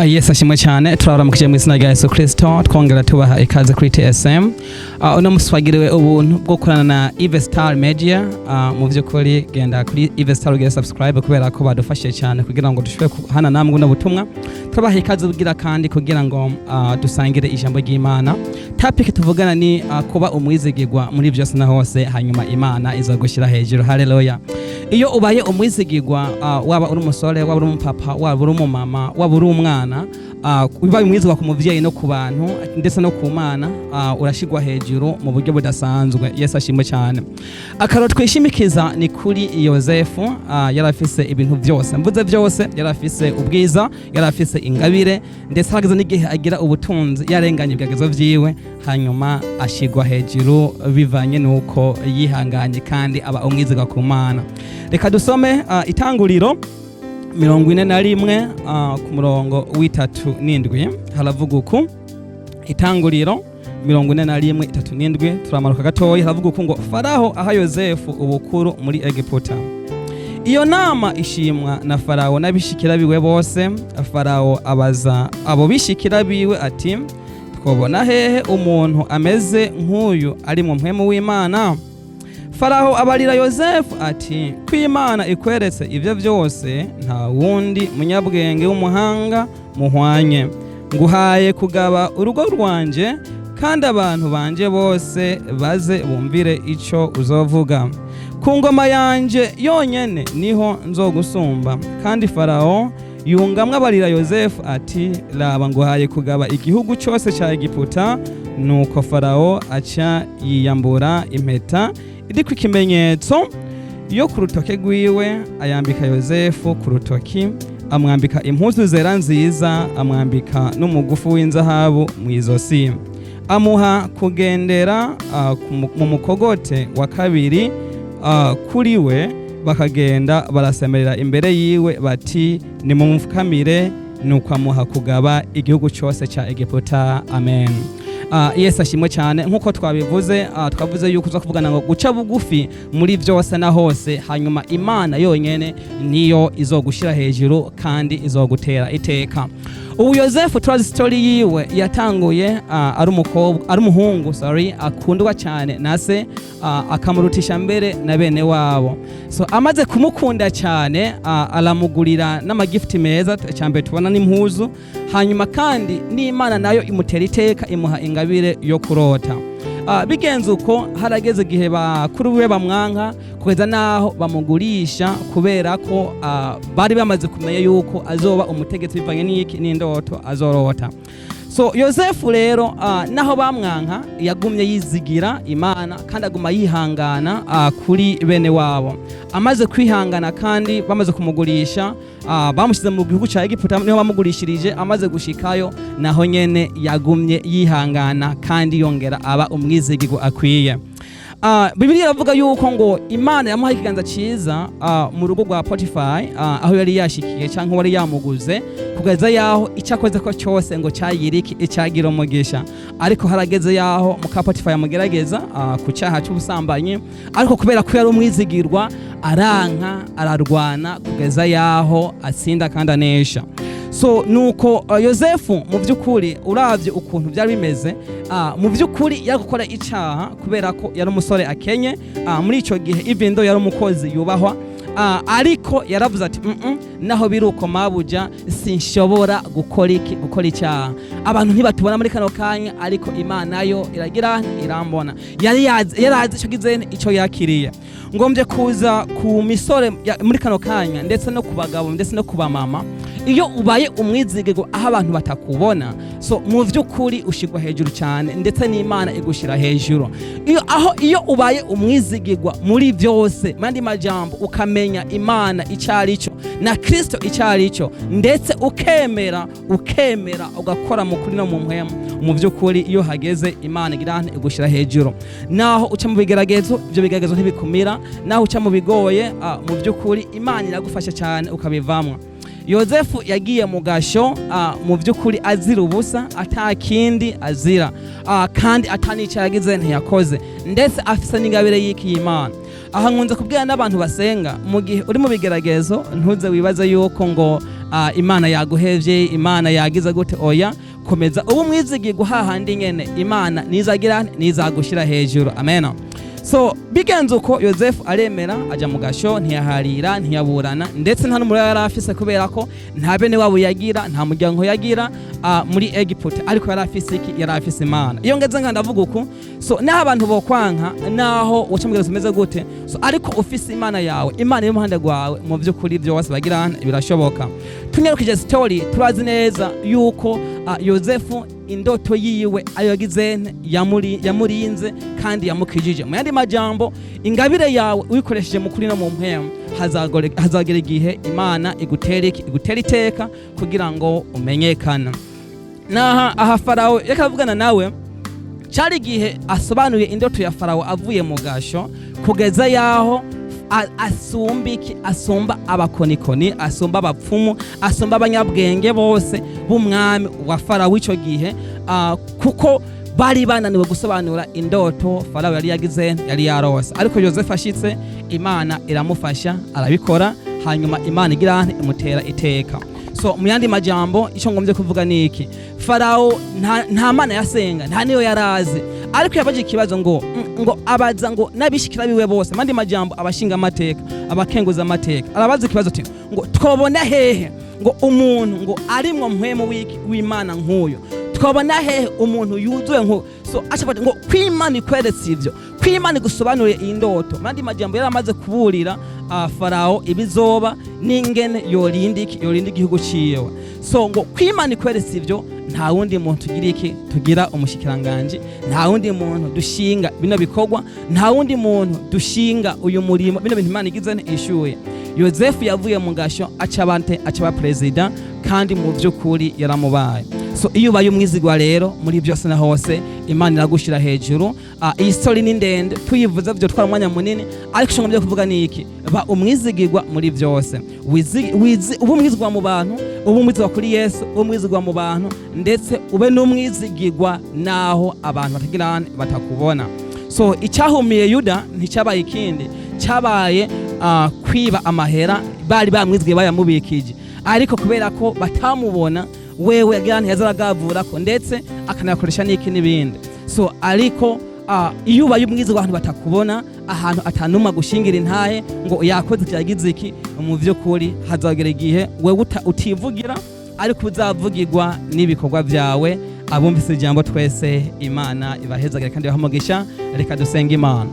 Yesu ashimwe cyane. Turaramukije mu izina rya Yesu Kristo, twongera tubaha ikaze kuri TSM. Uno musi twagiriwe ubuntu bwo gukorana na Eve Star Media. Mu by'ukuri genda kuri Eve Star ugire subscribe, kubera ko badufashije cyane kugira ngo dushobore kuhana namwe buno butumwa. Turabaha ikaze bugira kandi kugira ngo dusangire ijambo ry'Imana. Topic tuvugana ni kuba umwizigirwa muri byose na hose, hanyuma Imana izagushyira hejuru. Haleluya! Iyo ubaye umwizigirwa, waba uri umusore, waba uri umupapa, waba uri umumama, waba uri umwana, ubaye umwizigirwa ku muvyeyi no ku bantu ndetse no ku Mana, urashigwa hejuru mu buryo budasanzwe. Yesu ashimwe cyane. Akaro twishimikiza ni kuri Yosefu. Yari afise ibintu byose, mvuze byose, yari afise ubwiza, yari afise ingabire, ndetse hageze n'igihe agira ubutunzi, yarenganye ibigeragezo vyiwe, hanyuma ashigwa hejuru bivanye n'uko yihanganye kandi aba umwizigwa ku Mana. Reka dusome Itanguriro 41, ku murongo w'37. Haravuga uku: Itanguriro 41, 37, turamanuka gatoya. Haravuga uku ngo: "Faraho aha Yosefu ubukuru muri Egiputa. Iyo nama ishimwa na Farawo n'abishikira biwe bose. Farawo abaza abo bishikira biwe ati: 'Twobona hehe umuntu ameze nk'uyu ari mu mpwemu w'Imana?' Farawo abarira Yosefu ati: 'Ko Imana ikweretse ibyo byose, nta wundi munyabwenge w'umuhanga muhwanye. Nguhaye kugaba urugo rwanje, kandi abantu banje bose baze bumvire ico uzovuga. Ku ngoma yanje yonyene niho nzogusumba.' Kandi Farawo yungamwe abarira Yosefu ati: 'Raba, nguhaye kugaba igihugu cyose cya Egiputa.' Nuko Farawo aca yiyambura impeta iriko ikimenyetso yo ku rutoke rwiwe, ayambika Yosefu ku rutoki, amwambika impuzu zera nziza, amwambika n'umugufu w'inzahabu mu izosi, amuha kugendera mu mukogote wa kabiri kuri we, bakagenda barasemerera imbere yiwe bati: 'Nimumupfukamire.' Nuko amuha kugaba igihugu cyose cya Egiputa. Amen." Yesu ashimwe cyane. Nk'uko twabivuze, twavuze yuko uza kuvugana ngo guca bugufi muri byose na hose, hanyuma Imana yonyene niyo izogushyira hejuru kandi izogutera iteka. Ubu Yosefu turazi story yiwe. Yatanguye ari umukobwa, ari umuhungu, sorry, akundwa cyane na se, akamurutisha mbere na bene wabo. So amaze kumukunda cyane, aramugurira n'amagifuti meza. Cyambere tubona n'impuzu, hanyuma kandi n'Imana nayo imutera iteka, imuha ingabire yo kurota. Bigenze uko, harageze igihe bakuru biwe bamwanka kugeza n'aho bamugurisha, kubera ko bari bamaze kumenya yuko azoba umutegetsi bivanye n'iki? N'indoto azorota. So Yosefu rero, naho bamwanka, yagumye yizigira Imana kandi aguma yihangana kuri bene wabo. Amaze kwihangana kandi bamaze kumugurisha, bamushyize mu gihugu cya Egiputa, niho bamugurishirije. Amaze gushikayo, naho nyene yagumye yihangana kandi yongera aba umwizigirwa akwiye. Bibiliya iravuga yuko ngo Imana yamuhaye ikiganza cyiza mu rugo rwa Potifari, aho yari yashikiye cyangwa wari yamuguze, kugeza yaho icyo akoze ko cyose ngo cyayiriki icyagira umugisha. Ariko harageze yaho muka Potifari yamugerageza ku cyaha cy'ubusambanyi, ariko kubera ko yari umwizigirwa, aranka, ararwana kugeza yaho atsinda kandi anesha. So nuko Yosefu mu by'ukuri, uravye ukuntu byari bimeze, mu by'ukuri yari gukora icyaha, kubera ko yari umusore akenye muri icyo gihe, even though yari umukozi yubahwa, ariko yaravuze ati: Naho biri uko, mabuja, sinshobora gukora iki? Gukora icyaha. Abantu ntibatubona muri kano kanya, ariko Imana yo iragira irambona." Yari yarazi icyo gize, icyo yakiriye. Ngombye kuza ku misore muri kano kanya, ndetse no ku bagabo, ndetse no ku bamama: iyo ubaye umwizigirwa aho abantu batakubona, so mu by'ukuri ushyirwa hejuru cyane, ndetse n'Imana igushyira hejuru. Iyo aho iyo ubaye umwizigirwa muri byose, mu yandi majambo, ukamenya Imana icyo ari cyo na Kirisito icyo ari cyo, ndetse ukemera ugakora mu kuri no mu mpwemu, mu by'ukuri iyo hageze Imana igira igushyira hejuru. Naho uca mu bigeragezo, ibyo bigeragezo ntibikumira. Naho uca mu bigoye, mu by'ukuri Imana iragufasha cyane ukabivamwo. Yosefu yagiye mu gasho, mu by'ukuri azira ubusa, atakindi azira, kandi atanica yagize ntiyakoze, ndetse afise n'ingabire y'iki? Y'Imana. Aha nkunze kubwira n'abantu basenga: mu gihe uri mu bigeragezo, ntuze wibaze yuko ngo Imana yaguhevye, Imana yagize gute. Oya, komeza ubu mwizigirwa hahandi nyene Imana nizagira nizagushira hejuru. Amen. So bigenze uko, Yosefu aremera aja mu gasho, ntiyaharira, ntiyaburana, ndetse nta n'umuriro yari afise, kubera ko nta bene wabo yagira, nta muryango yagira muri Egiputa. Ariko yari afise iki? Yari afise Imana. Iyo ngeze nga ndavuga uku, so naho abantu bokwanka, naho uca mu umeze gute, so ariko ufise Imana yawe, Imana iri iruhande rwawe, mu by'ukuri byose bagira birashoboka. Tunyarukije story, turazi neza yuko Yosefu indoto yiwe ayo yagize yamurinze kandi yamukijije. Mu yandi majambo, ingabire yawe uyikoresheje mu kuri no mu mpemu, hazagera igihe Imana igutera iki? Igutera iteka kugira ngo umenyekane. Naha aha Farawo yakavugana nawe, cari igihe asobanuye indoto ya Farawo avuye mu gasho, kugeza yaho asumba iki? Asumba abakonikoni, asumba abapfumu, asumba abanyabwenge bose b'umwami wa Farawo ico gihe, kuko bari bananiwe gusobanura indoto Farawo yari yagize, yari yarose. Ariko Yosefu ashitse, Imana iramufasha arabikora, hanyuma Imana igira imutera iteka. So mu yandi majambo, icyo ngombye kuvuga ni iki: Farawo nta mana yasenga, nta niyo yarazi, ariko yabaje ikibazo ngo abaza ngo n'abishikira biwe bose, mandi majambo abashinga amateka, abakenguza amateka, arabaza ikibazo ati ngo twobona hehe ngo umuntu ngo arimwo mpwemu w'iki w'Imana nk'uyu? Twabona hehe umuntu yuzuye nko? So aca ngo kw'Imana ikweretse ivyo, kw'Imana igusobanuriye iyi ndoto. Mandi majambo, yari amaze kuburira Farawo ibizoba n'ingene yorinda iki, yorinda igihugu ciwe. So ngo kw'Imana ikweretse ivyo, nta wundi muntu tugira iki, tugira umushikiranganje, nta wundi muntu dushinga bino bikorwa, nta wundi muntu dushinga uyu murimo, bino bintu Imana igize ishuye. Yosefu yavuye mu gasho aca bante? Aca ba perezida, kandi mu by'ukuri yaramubaye. So iyo ubaye umwizigwa rero muri byose na hose, Imana iragushyira hejuru. Iyi story ni ndende, tuyivuze byo twara umwanya munini, ariko icyo ngomba kuvuga ni iki: ba umwizigirwa muri byose. Ube umwizigwa mu bantu, ube umwizigwa kuri Yesu, ube umwizigwa mu bantu, ndetse ube n'umwizigirwa naho abantu batagira batakubona. So icyahumiye Yuda nticyabaye ikindi, cyabaye kwiba amahera bari bamwizigiye bayamubikije, ariko kubera ko batamubona wewe yagira ntiyazaragavura ko, ndetse akanayakoresha n'iki n'ibindi. So ariko iyo ubaye umwiza, abantu batakubona, ahantu atanuma gushingira intahe ngo yakoze iki, yagize iki, mu by'ukuri hazagera igihe wewe utivugira, ariko uzavugirwa n'ibikorwa byawe. Abumvise ijambo twese, Imana ibahezagire kandi ibahe umugisha. Reka dusenge Imana.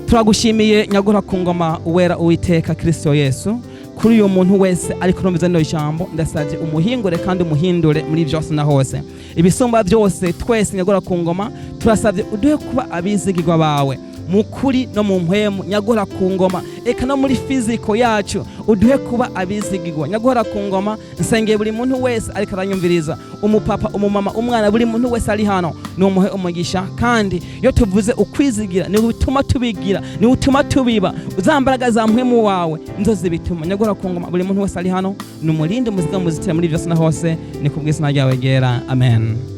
Turagushimiye nyagura ku ngoma, uwera, Uwiteka Kristo Yesu. Kuri uyu muntu wese ariko urumviza rino jambo, ndasabye umuhingure kandi umuhindure muri byose na hose, ibisumba byose. Twese nyagura ku ngoma, turasabye uduhe kuba abizigirwa bawe mu kuri no mu mpwemu, nyagora ku ngoma, eka no muri physical yacu uduhe kuba abizigirwa, nyagora ku ngoma. Nsengeye buri muntu wese ariko aranyumviriza, umupapa, umumama, umwana, buri muntu wese ari hano, numuhe umugisha. Kandi iyo tuvuze ukwizigira, ni bituma tubigira, ni utuma tubiba za mbaraga za mpwemu wawe, nizo zibituma. Nyagora ku ngoma, buri muntu wese ari hano numurinde, umuziga muzitire muri byose na hose. Ni kubw'izina ryawe ryera, amen.